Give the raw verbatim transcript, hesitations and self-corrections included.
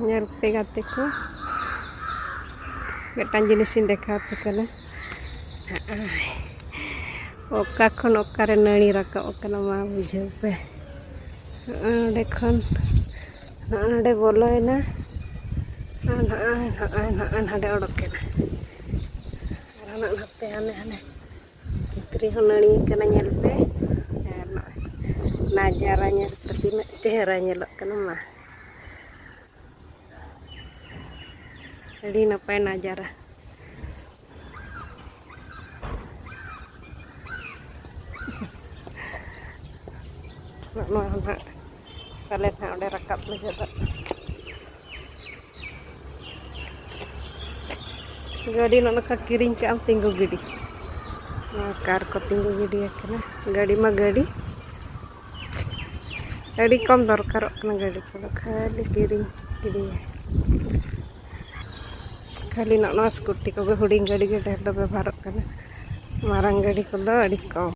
ᱧᱮᱞ ᱯᱮ ᱜᱟᱛᱮ ᱠᱚ, ᱢᱤᱫᱴᱟᱝ ᱡᱤᱱᱤᱥ ᱤᱧ ᱫᱮᱠᱷᱟᱣ ᱟᱯᱮ ᱠᱟᱱᱟ᱾ ᱚᱠᱟ ᱠᱷᱚᱱ ᱚᱠᱟᱨᱮ ᱱᱟᱹᱲᱤ ᱨᱟᱠᱟᱵ ᱟᱠᱟᱱᱟ, ᱢᱟ ᱵᱩᱡᱷᱟᱹᱣ ᱯᱮ᱾ ᱱᱚᱜᱼᱚᱭ ᱱᱚᱸᱰᱮ ᱠᱷᱚᱱ ᱱᱚᱜᱼᱚᱭ ᱱᱚᱸᱰᱮ ᱵᱚᱞᱚᱭᱮᱱᱟ, ᱟᱨ ᱱᱚᱜᱼᱚᱭ, ᱱᱚᱜᱼᱚᱭ, ᱱᱚᱜᱼᱚᱭ ᱱᱚᱸᱰᱮ ᱚᱰᱚᱠᱮᱱᱟ᱾ ᱟᱨ ᱦᱟᱱᱟ ᱱᱟᱛᱮ ᱦᱟᱱᱮ, ᱦᱟᱱᱮ ᱵᱷᱤᱛᱨᱤ ᱦᱚᱸ ᱱᱟᱹᱲᱤ ᱠᱟᱱᱟ, ᱧᱮᱞ ᱯᱮ᱾ ᱟᱨ ᱱᱚᱜᱼᱚᱭ ᱱᱟᱡᱟᱨᱟ ᱧᱮᱞ ᱯᱮ, ᱛᱤᱱᱟᱹᱜ ᱪᱮᱦᱨᱟ ᱧᱮᱞᱚᱜ ᱠᱟᱱᱟ᱾ ᱢᱟ, ᱟᱹᱰᱤ ᱱᱟᱯᱟᱭ ᱱᱟᱡᱟᱨᱟ᱾ ᱱᱚᱜᱼᱚ ᱱᱚᱣᱟ ᱦᱚᱸ ᱱᱟᱦᱟᱜ ᱯᱟᱞᱮ ᱱᱟᱦᱟᱜ ᱚᱸᱰᱮ ᱨᱟᱠᱟᱵ ᱞᱟᱹᱜᱤᱫᱚᱜ᱾ ᱜᱟᱹᱰᱤ ᱱᱚᱜᱼᱚ ᱱᱚᱝᱠᱟ ᱠᱤᱨᱤᱧ ᱠᱟᱜ ᱟᱢ, ᱛᱤᱸᱜᱩ ᱜᱤᱰᱤ᱾ ᱱᱚᱣᱟ ᱠᱟᱨ ᱠᱚ ᱛᱤᱸᱜᱩ ᱜᱤᱰᱤ ᱟᱠᱟᱱᱟ᱾ ᱜᱟᱹᱰᱤ ᱢᱟ ᱜᱟᱹᱰᱤ, ᱟᱹᱰᱤ ᱠᱚᱢ ᱫᱚᱨᱠᱟᱨᱚᱜ ᱠᱟᱱᱟ ᱜᱟᱹᱰᱤ ᱠᱚᱫᱚ, ᱠᱷᱟᱹᱞᱤ ᱠᱤᱨᱤᱧ ᱜᱤᱰᱤ᱾ ᱠᱷᱟᱹᱞᱤ ᱱᱚᱜᱼᱚ ᱱᱚᱣᱟ ᱥᱠᱩᱴᱤ ᱠᱚᱜᱮ, ᱦᱩᱰᱤᱧ ᱜᱟᱹᱰᱤ ᱜᱮ ᱰᱷᱮᱨ ᱫᱚ ᱵᱮᱵᱚᱦᱟᱨᱚᱜ ᱠᱟᱱᱟ, ᱢᱟᱨᱟᱝ ᱜᱟᱹᱰᱤ ᱠᱚᱫᱚ ᱟᱹᱰᱤ ᱠᱚᱢ᱾